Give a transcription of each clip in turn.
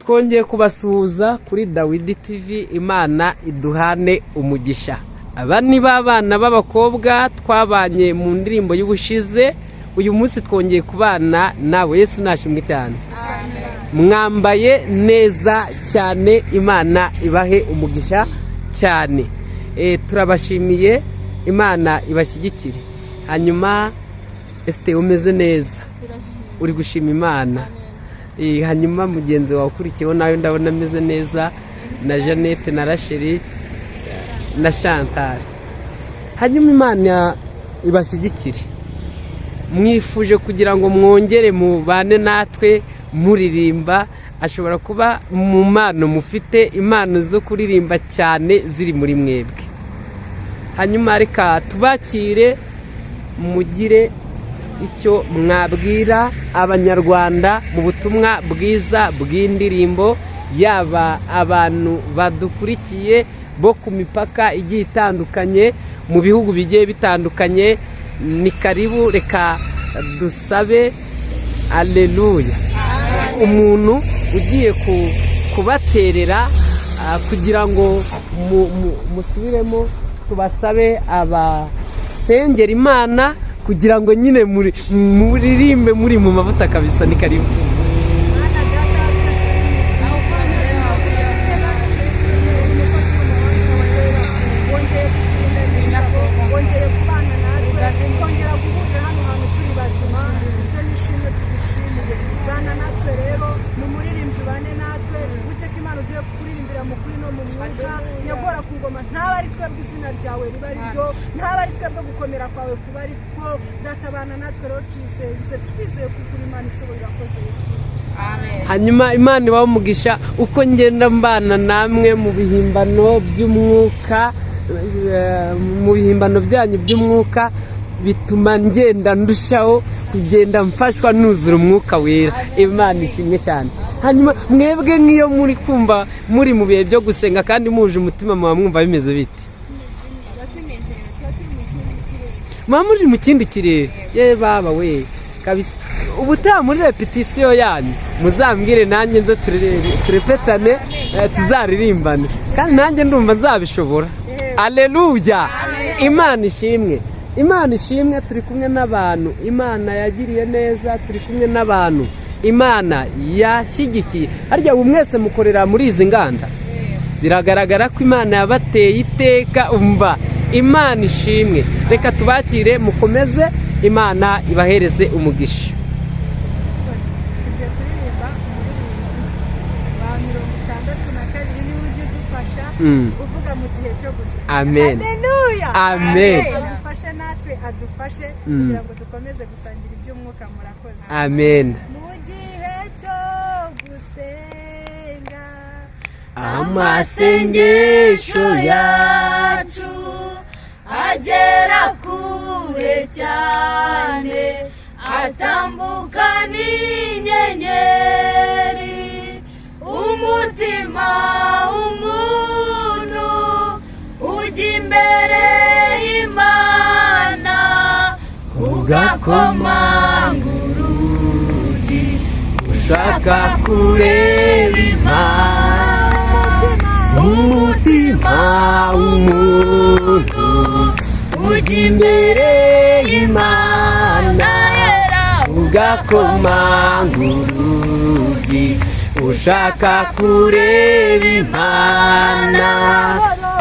Twongeye kubasuhuza kuri Dawidi TV. Imana iduhane umugisha. Aba ni ba bana b'abakobwa twabanye mu ndirimbo y'ubushize. Uyu munsi twongeye kubana nawe. Yesu nashimwe cyane. Mwambaye neza cyane, Imana ibahe umugisha cyane. Turabashimiye, Imana ibashyigikire. Hanyuma Esite, umeze neza, uri gushima Imana. Hanyuma mugenzi wawe ukurikiyeho nawe ndabona ameze neza, na Jeannette na Rachel na Chantal. Hanyuma Imana ibashyigikire. Mwifuje kugira ngo mwongere mubane natwe muririmba. Ashobora kuba mu mpano mufite, impano zo kuririmba cyane ziri muri mwebwe. Hanyuma reka tubakire, mugire icyo mwabwira Abanyarwanda mu butumwa bwiza bw'indirimbo, yaba abantu badukurikiye bo ku mipaka igiye itandukanye, mu bihugu bigiye bitandukanye. Ni karibu. Reka dusabe. Aleluya. Umuntu ugiye kubaterera kugira ngo musubiremo, tubasabe abasengera Imana kugira ngo nyine muririmbe muri mu mavuta kabisa. Ni karibu. Mwana Data wa twese, umukozi w'umuhanga wera, wongeye kuturinda, wongeye kubana natwe, twongera guhurira hano hantu turi bazima. Ibyo nishimwe tugushimiye. Bana natwe rero, ni umuririmbyi, bane natwe. Witeka Imana, ugiye kuririmbira mu kuri no mu mwuka, nyagora ku ngoma. Ntaba ari twebwe, izina ryawe riba ari ryo, ntaba ari twebwe, gukomera kwawe kuba ari ko. Data, bana natwe rero, tuyisenze twizeye kuko uri Imana ishoboye. Irakoze, Yesu. Hanyuma Imana ibahe umugisha. Uko ngenda mbana namwe mu bihimbano by'umwuka, mu bihimbano byanyu by'umwuka, bituma ngenda ndushaho kugenda mfashwa, nuzura Umwuka Wera. Imana ishimwe cyane. Hanyuma mwebwe, nk'iyo muri kumva muri mu bihe byo gusenga kandi muje umutima, muba mwumva bimeze bite? Muba muri mu kindi kirere. Ye baba we kabisa! Ubutaha muri répétition yanyu muzambwire, nanjye nze turepetane, tuzaririmbane, kandi nanjye ndumva nzabishobora. Aleluya, Imana ishimwe, Imana ishimwe. Turi kumwe n'abantu Imana yagiriye neza, turi kumwe n'abantu Imana yashyigikiye. Harya ubu mwese mukorera muri izi nganda? Biragaragara ko Imana yabateye iteka. Umva, Imana ishimwe. Reka tubakire, mukomeze, Imana ibahereze umugisha. Tugiye kuririmba umuririmbyi wa 62, niwe ujya udufasha uvuga mu gihe cyo gusenga. Amen. Haleluya. Amen. Adufashe natwe, adufashe kugira ngo dukomeze gusangira iby'umwuka. Murakoze. Amen. Mu gihe cyo gusenga, amasengesho yacu agera kure cyane, atambuka n'inyenyeri. Umutima w'umuntu ujya imbere y'Imana, ugakomanga urugi, ushaka kureba Imana. Umutima w'umuntu ujya imbere y'Imana, ugakomanga urugi, ushaka kureba Imana.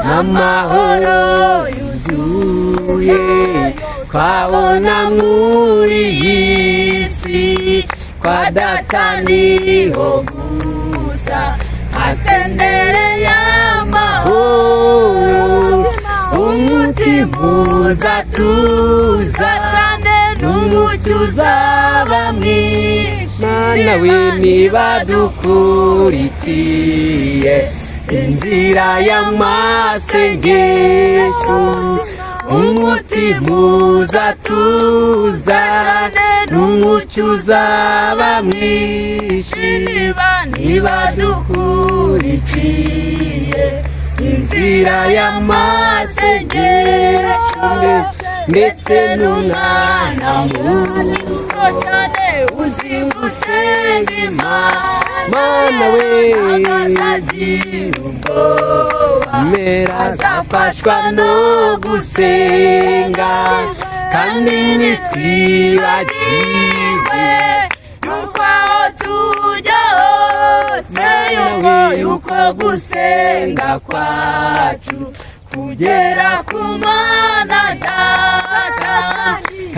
N'amahoro yuzuye twabona muri iyi si, kwa Data niho gusa asendere y'amahoro. Umutima uzatuza cyane, n'umucyo uzaba mwinshi. Mana we, niba dukurikiye inzira y'amasengesho, umutima uzatuza n'umucyo uzaba mwinshi. Niba dukurikiye inzira y'amasengesho, ndetse n'umwana muto cyane uzi. Gusenga Imana. Mana we. Azagira ubwoba. Mera. Azafashwa no gusenga, kandi ntitwibagirwe yuko aho tujya hose, yuko gusenga kwacu kugera ku Mana Data,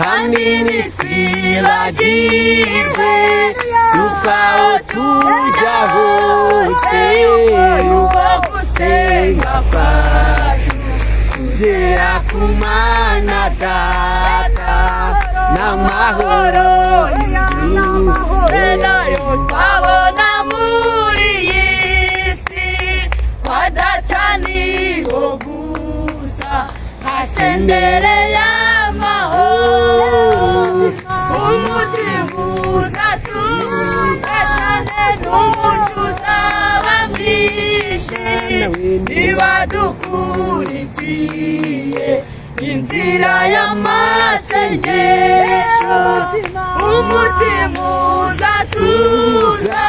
kandi ntitwibagirwe yuko aho tujya hose, yuko gusenga kwacu kugera ku Mana Data, n'amahoro nayo twabona muri iyi si, kwa Data niho gusa hasendere y'amahoro. Umutima uzatuza cyane, n'umucyo uzaba mwinshi, niba dukurikiye inzira y'amasengesho. Umutima uzatuza,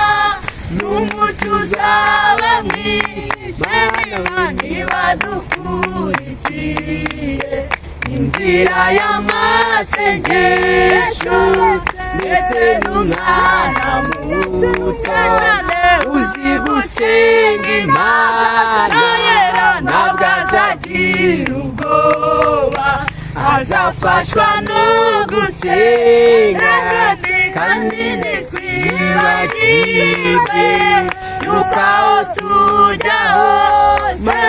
n'umucyo uzaba mwinshi, niba dukurikiye inzira y'amasengesho. Ndetse n'umwana muto uzi gusenga Imana ntabwo azagira ubwoba, azafashwa no gusenga, kandi ntitwibagirwe yuko aho tujya hose,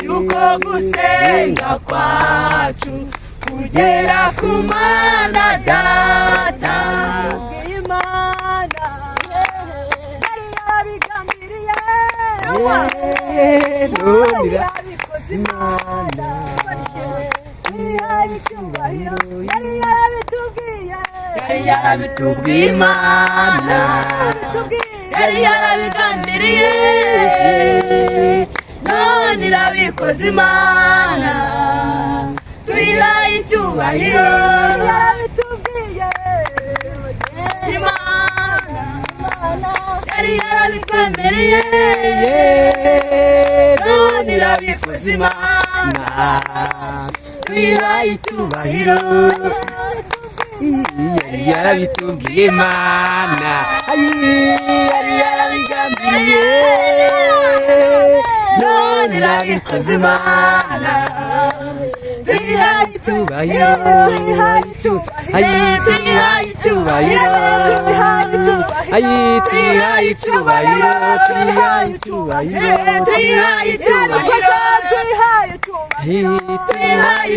yuko gusenga kwacu kugera ku Mana Data. Imana yari yarabigambiriye, yarabikoze. Imana ihaye icyubahiro, yari yarabitubwiye. Yari yarabitubwiye Imana. Yarabitubwiye. Yari yarabigambiriye, none irabikoze. Imana tuyihaye icyubahiro. Yarabitubwiye. Imana yari yarabitwemereye, none irabikoze. Imana tuyihaye icyubahiro. Yari yarabitubwiye Imana. Ayi, yari yarabigambiriye, none irabikoze. Imana tuyihaye icyubahiro. Tuyihaye icyubahiro. Ayi, tuyihaye icyubahiro. Ayi, tuyihaye icyubahiro, tuyihaye icyubahiro. Tuyihaye icyubahiro. Tuyihaye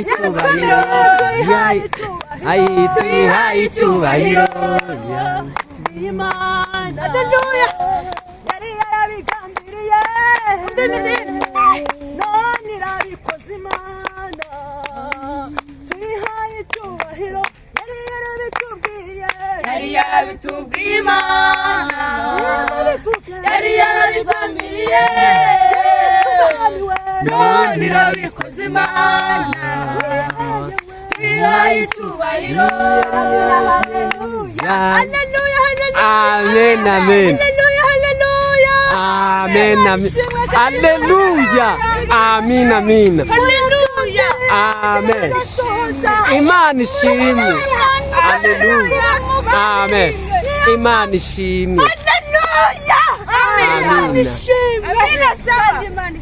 icyubahiro. Tuyihaye icyubahiro. Ayi, tuyihaye icyubahiro. Imana, haleluya, yari yarabigambiriye, none irabikoze. Imana tuyihaye icyubahiro, yari yarabitubwiye. Yari yarabitubwiye Imana. Yari yarabigambiriye, none irabikoze. Imana tuyihaye icyubahiro. Amen, amen. Amen, amen. Haleluya, amin, amin. Haleluya. Amen. Imana ishimwe. Haleluya, amen. Imana ishimwe. Amina.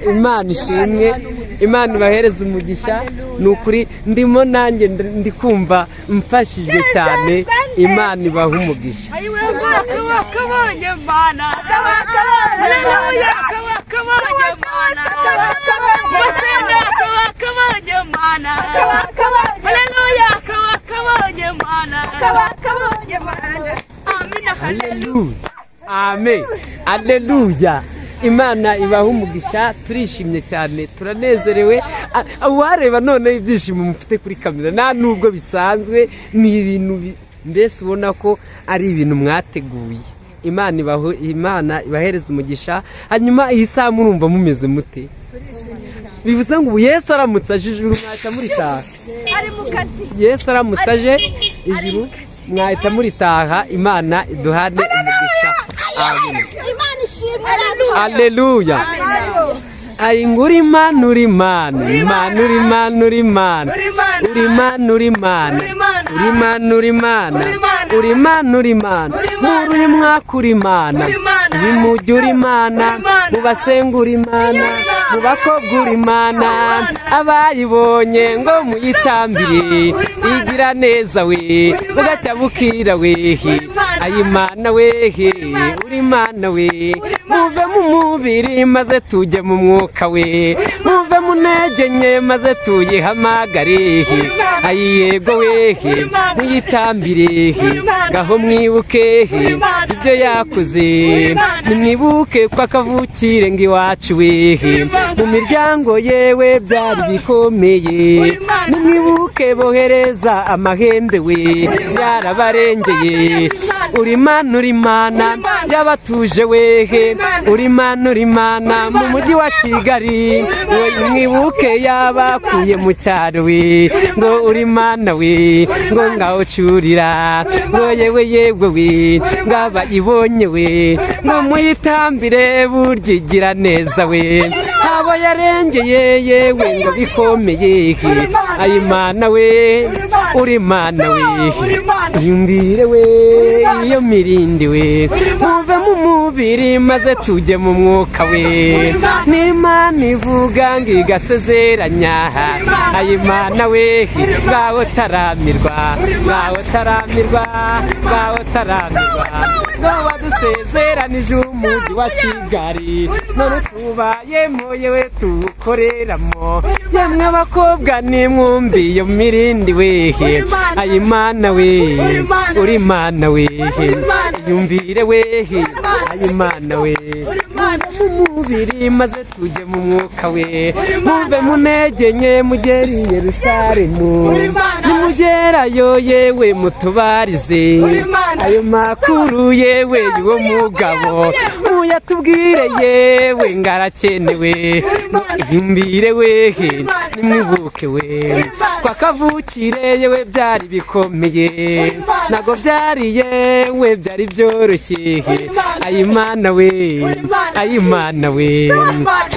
Imana ishimwe, Imana ibahereze umugisha. Ni ukuri ndimo nanjye ndi kumva mfashijwe cyane. Imana ibaha umugisha. Wakabonye Mana, haleluya, wakabonye Mana, basenga, wakabonye Mana, haleluya, wakabonye Mana, amina, Haleluya, amen, haleluya. Imana ibaha umugisha. Turishimye cyane, turanezerewe. Uwareba noneho ibyishimo mufite kuri kamera, nta nubwo bisanzwe, ni ibintu mbese ubona ko ari ibintu mwateguye. Imana ibaho, Imana ibahereza umugisha. Hanyuma iyi saha murumva mumeze mute? Bivuze ngo ubu Yesu aramutse aje, ijuru mwaca muritaha? Ari mu kazi. Yesu aramutse aje, ijuru Mwahita muritaha. Imana iduhane umugisha, amen. Imana ishimwe. Aleluya. Ayi, nguri Imana, uri Imana, Imana, uri Imana, uri Imana, uri Imana, uri Imana, uri Imana, uri Imana, uri Imana, uri Imana. Muri uyu mwaka uri Imana, uyu mujyi uri Imana, mu basenga uri Imana, mu bakobwa uri Imana. Abayibonye ngo muyitambire, igira neza we, bugacya bukira wehe. Ayimana wehe, uri Imana we. Muve mu mubiri maze tujye mu mwuka we, muve mu ntege nke maze tuyihamagare. Ayiyego wehe, muyitambire. Ngaho mwibuke ibyo yakoze, nimwibuke ko akavukire ngo iwacu wehe, mu miryango yewe byari bikomeye. Nimwibuke bohereza amahembe we, yarabarengeye. Uri Mana, uri Mana yabatuje wehe, uri Mana, uri Mana mu mujyi wa Kigali. Mwibuke yabakuye mu cyaro we, ngo uri Mana we, ngo ngaho curira, ngo yewe yewe we, ngaba ibonye we, ngo muyitambire, burya igira neza we, abo yarengeye yewe ngo bikomeye. Ayimana we, uri Mana we, yumvire we iyo mirindi we. Muve mu mubiri maze tujye mu mwuka we. N'Imana ivuga ngo igasezeranya. Ayimana we, ngaho taramirwa, ngaho taramirwa, ngaho taramirwa, ngo wadusezeranije umujyi wa Kigali, none tubayemo yewe, tuwukoreramo. Yemwe abakobwa, nimwumbi iyo mirindi wehe. Ayimana we, uri Mana wehe, yumvire wehe. Ayimana we, mu mubiri maze tujye mu mwuka we. Muve mu ntege nke mugere i Yerusalemu. Nimugerayo yewe, mutubarize ayo makuru yewe y'uwo mugabo, muyatubwire yewe, ngarakenewe. Yumvire wehe, nimwibuke we kwa kavukire yewe, byari bikomeye, ntabwo byari yewe byari byoroshye. Ayimana we, ayimana we,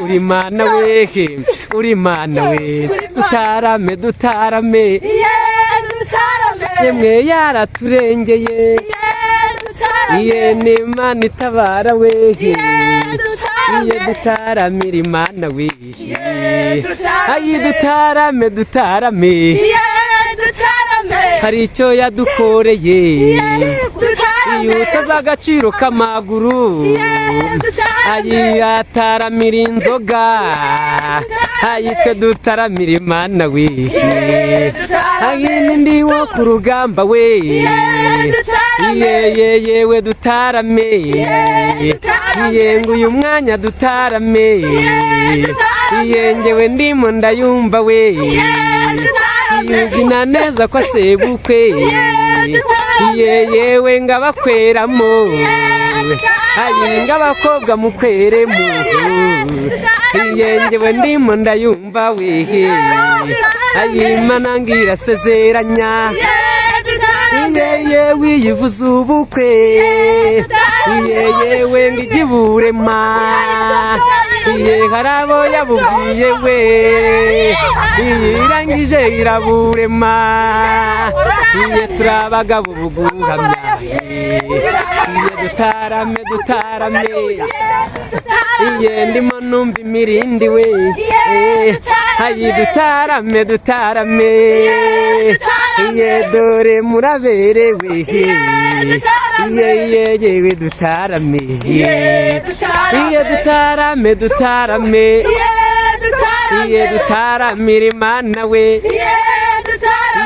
uri Mana wehe, uri Mana we. Dutarame, dutarame yemwe, yaraturengeye. Iye ni Imana itabara wehe, iye dutaramira Imana wehe. Ayi, dutarame, dutarame, hari icyo yadukoreye. Iyo utazi agaciro k'amaguru, ayi ataramira inzoga. Ayi, twe dutaramira Imana wehe. Ayi, n'indi wo ku rugamba we, iye ye yewe, dutarame iye, ngo uyu mwanya dutarame iye, ngewe ndimo ndayumva we, yubyina neza ko sebukwe iye yewe, ngabakweramo. Ayi, ngabakobwa mukweremo iye, ngewe ndimo ndayumva wehe. Ayi, Mana ngira sezeranya iye yewe, iyivuze ubukwe iye yewe, ngo igiburema iye, hari abo yabubwiye we, iyi irangije iraburema iye. Turi abagabo buguhamya iye, dutarame, dutarame iye, ndimo numva imirindi we. Ayi, dutarame, dutarame iye, dore muraberewe iye iye yewe, dutarame iye, dutarame, dutarame iye, dutaramira Imana we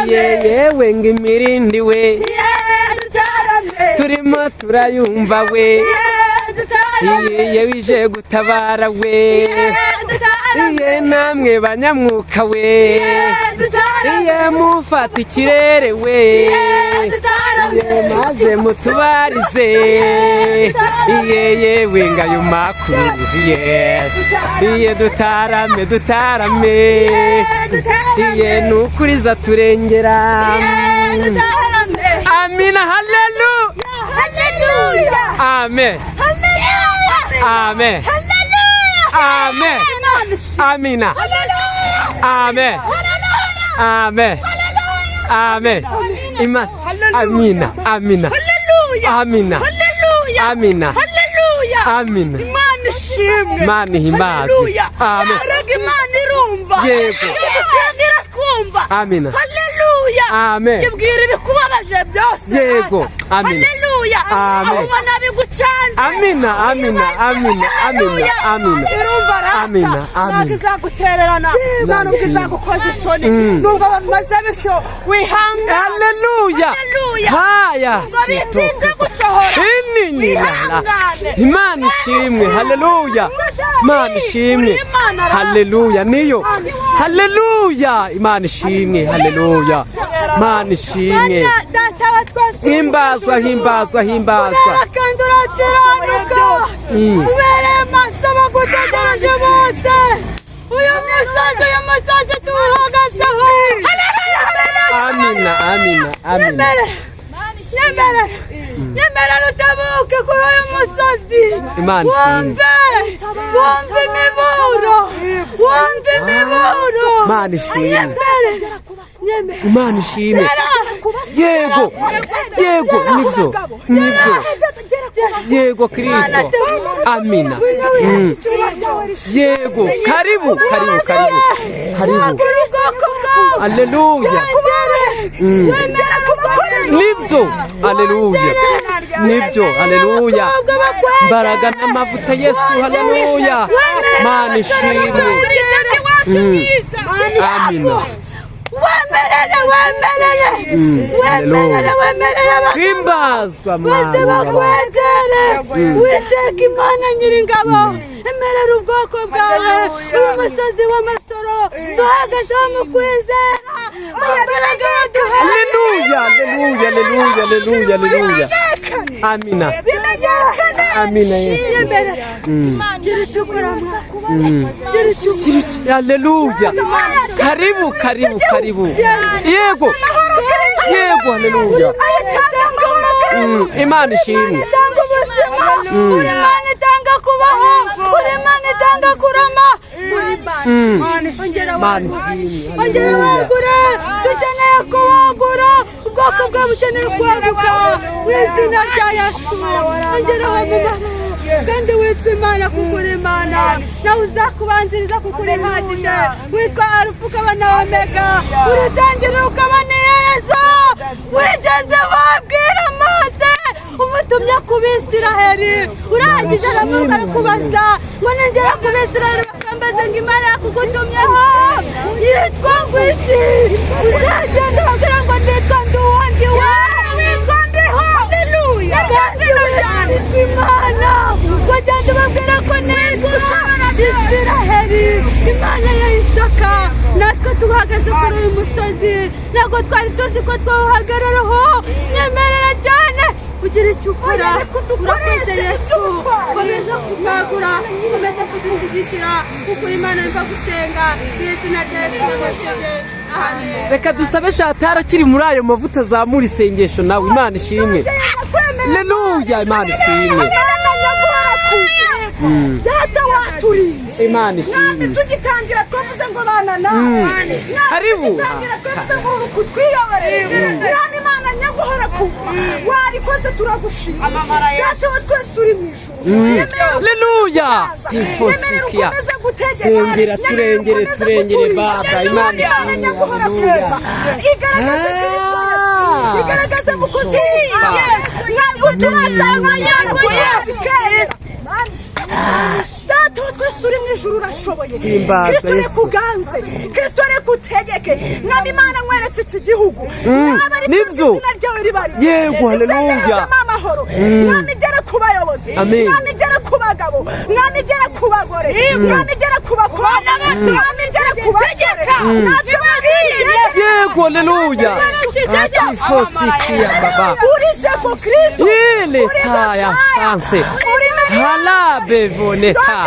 iye yewe, ngo imirindi we turimo turayumva we iye yewe, ije gutabara we iye. Namwe banyamwuka we iye, mufata ikirere we iye, maze mutubarize iye yewe, ngayo makuru iye iye, dutarame, dutarame iye, nukuriza turengera. Amina. Amina, haleluya. Haleluya. Amen. Haleluya. Amen. Haleluya. Amen. Amina. Amen. Amen. Amen. Imana. Amina. Amina. Haleluya. Amina. Haleluya. Amina. Haleluya. Amina. Imana ishimwe. Imana ihimbazwe. Haleluya. Amen. Erega Imana irumva. Yego. Iyo dusenga irakumva. Amina. Haleluya. Amen. Ibwira ibikubabaje byose. Yego. Data. Amina. Haleluya. Amen. Aho ubona bigucanze. Amina, amina, amina, amina, amina. Irumva rata. Amina, Ntabwo amina. izagutererana, nta nubwo izagukoza isoni, nubwo bamaze bityo wihangane. Haleluya. Haleluya. Haya. Ngo bitinze gusohora. Ininina. Wihangane. Imana ishimwe. Haleluya. Imana ishimwe. Haleluya. Niyo. Haleluya. Imana ishimwe. Haleluya. Imana ishimwe. Data wa twese, Himbazwa, himbazwa, himbazwa. urera kandi urakiranuka, ubereye amaso bagutegereje bose. Uyu musozi, uyu musozi tuwuhagazeho. Amina, amina, amina. Nyemerera, nyemerera, nyemerera utabuke kuri uyu musozi. Imana ishimwe. Wumve, wumve imiburo, wumve imiburo. Imana ishimwe. Nyemerera, nyemerera. Imana ishimwe. Yego. Yego, nibyo. Nibyo. Yego Kristo. Amina. Yego, karibu, karibu, karibu. Karibu. Wagura ubwoko bwawe. Haleluya. Wongere, wongere kubakorera. Nibyo. Haleluya. Nibyo. Haleluya. Mbaraga n'amavuta Yesu. Haleluya. Mana ishimwe. Amina. Wemerere, wemerere, wemerere, wemerere abagabo Himbazwa bose mwana. bakwegere. Witeka Imana Nyiringabo, emerera ubwoko bwawe. Uyu musozi w'amasoro duhagazeho mu kwizera, mu mbaraga yaduhaye. Haleluya. Haleluya. Haleluya. Haleluya. Haleluya. Amina. Amina Yesu. Nyemerera, gira icyo ukora mwana, gira icyo ukora. Haleluya. Karibu, karibu, karibu. Yego. Yego, haleluya. Imana ishimwe. Itanga ubuzima, uri Imana itanga kubaho, uri Imana itanga kurama, uri Imana. Ongera Imana wagure, ishimwe. ongera Haleluya. wagure, dukeneye kuwagura, ubwoko bwawe bukeneye kwaguka mu izina rya Yesu. Ongera wamumaro kandi witwa Imana kuko uri Imana, nawe uzakubanziriza kuko uri ihagije. Witwa Arufa ukaba na Omega, uritangirira ukaba n'iherezo. Wigeze wabwira Mose umutumye ku Bisiraheli, urangije aravuga, arakubaza ngo ningera ku Bisiraheli bakambaza ngo Imana yakugutumyeho yitwa ngo iki, uzagenda ubabwira ngo nitwa ndi uwo ndi we, witwa ndiho. Kandi witwa Imana, ngo genda ubabwira ko nitwa Isiraheli, Imana ya Isaka. Natwe tuhagaze kuri uyu musozi, ntabwo twari tuzi ko twawuhagararaho. Nyemerera cyane ugira icyo ukora. Urakoze Yesu, komeza kutwagura, komeza kudushyigikira, kuko uri Imana yumva gusenga. Mu izina rya Yesu nabashije, amen. Reka dusabe Shatari akiri muri ayo mavuta azamura isengesho nawe. Imana ishimwe. Haleluya. Imana ishimwe. Data waturinze. Imana Mwami, ishimwe. tugitangira twavuze ngo bana nawe. Karibu. Tugitangira twavuze ngo uri kutwiyoborera. Mwami Imana nyaguhora kuva warikoze, turagushima. Data wa twese uri mu ijuru, Haleluya. Ifosikia. Turengera, turengere, turengere Baba. Imana ishimwe. Haleluya. Igaragaze Kristo Yesu, igaragaze mukozi. Data wa twese uri mu ijuru, urashoboye. Himbaza Kristo Yesu. reka uganze, Kristo reka utegeke. Mwami Imana, nkweretse iki gihugu. Mwaba ari Nibyo. izina ryawe ribari. Yego, haleluya. Isenderezemo amahoro. Mwami, igere ku bayobozi. Amen. Mwami, igere ku bagabo. Mwami, igere ku bagore. Mwami, igere ku bakobwa. Mwami, igere ku basore. Natwe bakwiye. Yego, haleluya. Ifosikia baba. Uri shefu Kristo. Ile taya sanse. Uri Halabevoneta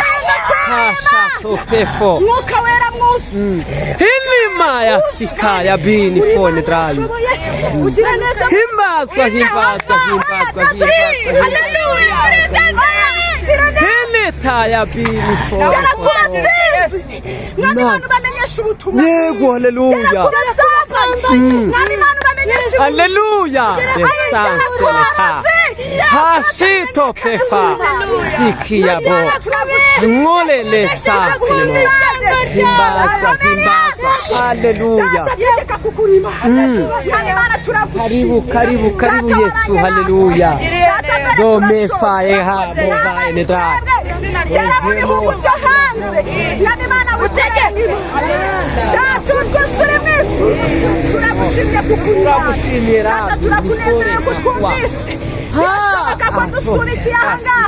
hashatopefo Mwuka Wera mwuzuye. Hilima ya sika ya bini fone drani. Ugira neza. Himbazwa, himbazwa, himbazwa, himbazwa. Hilita ya bini fone. Mwami Imana, ubamenyesha ubutumwa. Yego, haleluya. Mwami Imana, ubamenyesha ubutumwa. Haleluya. Esanseleta hashito pefa sikiyabo ngolele sasilemo. Himbazwa, himbazwa, haleluya. Tegeka kukurima. Mwami Imana, turagushimira. Karibu, karibu, karibu Yesu, haleluya. Dome faeha bovaene dra. Gera mu bihugu byo hanze. Mwami Imana, utegeke. Data twese uri mu ijuru, turagushimye kukurima. Turagushimiye, Data, Rabi, turakunezerewe ko nisore twumvise. Birashoboka ko dusubikiye aha ngaha.